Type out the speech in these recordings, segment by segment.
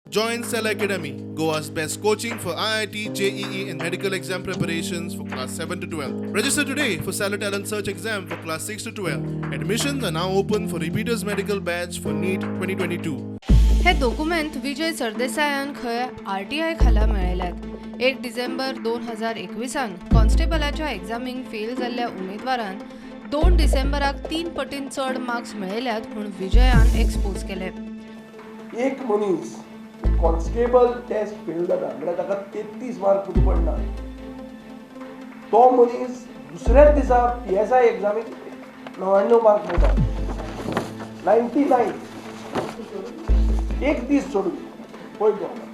Join Cell Academy, Goa's best coaching for IIT, JEE, and medical exam preparations for class 7 to 12. Register today for Cellar Talent Search exam for class 6 to 12. Admissions are now open for repeaters medical batch for NEET 2022. हे दोकुमेंत विजय सरदेसायान खंय RTI खाला मेळयल्यात. 1 डिसेंबर 2021 कॉन्स्टेबलाच्या एग्जामींक fail जाल्ल्या उमेदवारान 2 डिसेंबराक 3 पटीन चड marks मेळयल्यात म्हूण विजयान expose केले. एक मनीस कॉन्स्टेबल टेस्ट फेल जाता म्हळ्यार ताका 33 मार्क पुरो पडना, तो मनीस दुसऱ्याच दिसा पीएसआय एग्जामीक 99 मार्क मेळटा, 99, एक दीस सोडून. पळय तूं आतां,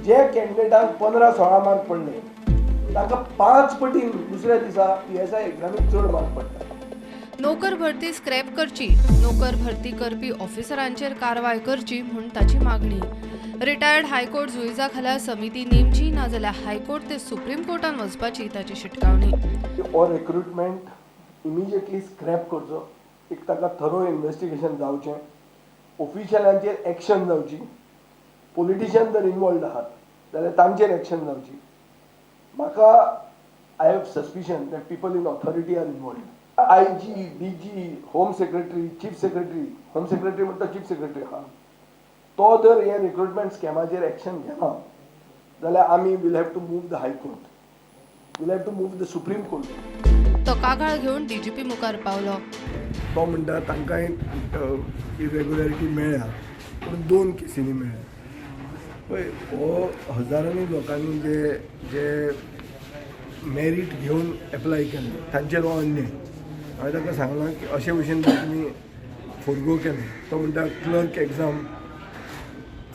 जे कॅन्डिडेटाक 15-16 मार्क पडले ताका 5 पटीन दुसऱ्या दिसा पीएसआय एग्जामीक चड मार्क पडटा. नोकर भरती स्क्रॅप करची, नोकर भरती करपी ऑफिसरांचेर कारवाय करची म्हूण ताची मागणी. रिटायर्ड हायकोर्ट जुईजा खाला समिती नेमची, नाजाल्यार हायकोर्ट ते सुप्रीम कोर्टान वचपाची ताची शिटकावणी. हो रिक्रुटमेंट इमिजिएटली स्क्रॅप करचो. एक ताका थरो इन्वेस्टिगेशन जावचें, ऑफिशियलांचेर एक्शन जावची, पॉलिटिशियन जर इनवॉल्ड आहात जाल्यार तांचेर एक्शन जावची. म्हाका I have suspicion that people in authority are involved. IG, DG, home secretary, chief secretary, home secretary म्हणटा चीफ सेक्रेटरी आहा, तो जर हे रिक्रुटमेंट स्कॅमाचेर एक्शन घेना जाल्यार आमी will have to move the high court, will have to move the Supreme Court. तो कागाळ घेवन डीजीपी मुखार पावलो. तो म्हणटा तांकांय इरेग्युलरिटी मेळ्ळ्या, पूण दोन केसींनी मेळ्ळ्या. पळय, हो हजारांनी लोकांनी जे जे मेरीट घेवन एप्लाय केल्लें तांचेर हो अन्याय. हांवें ताका सांगलां की अशे भशेन जर तुमी फोरगो केलें, तो म्हणटा क्लर्क एग्जाम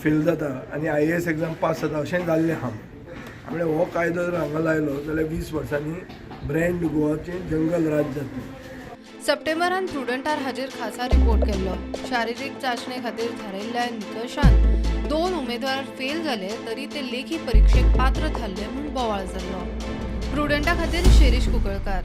फेल जाता आनी आयएएस एग्जाम पास जाता, अशें जाल्लें आहा. म्हळ्यार हो कायदो जर हांगा लायलो जाल्यार 20 वर्सांनी ब्रँड गोवाचें जंगल राज जातलें. सप्टेंबरान प्रुडंटार हाजेर खासा रिपोर्ट केल्लो. शारिरीक चांचणे खातीर थारायल्ल्या निकशान दोन उमेदवार फेल जाले तरी ते लेखी परिक्षेक पात्र थारले म्हूण बोवाळ जाल्लो. प्रुडंटा खातीर शिरीष कुंकळकार.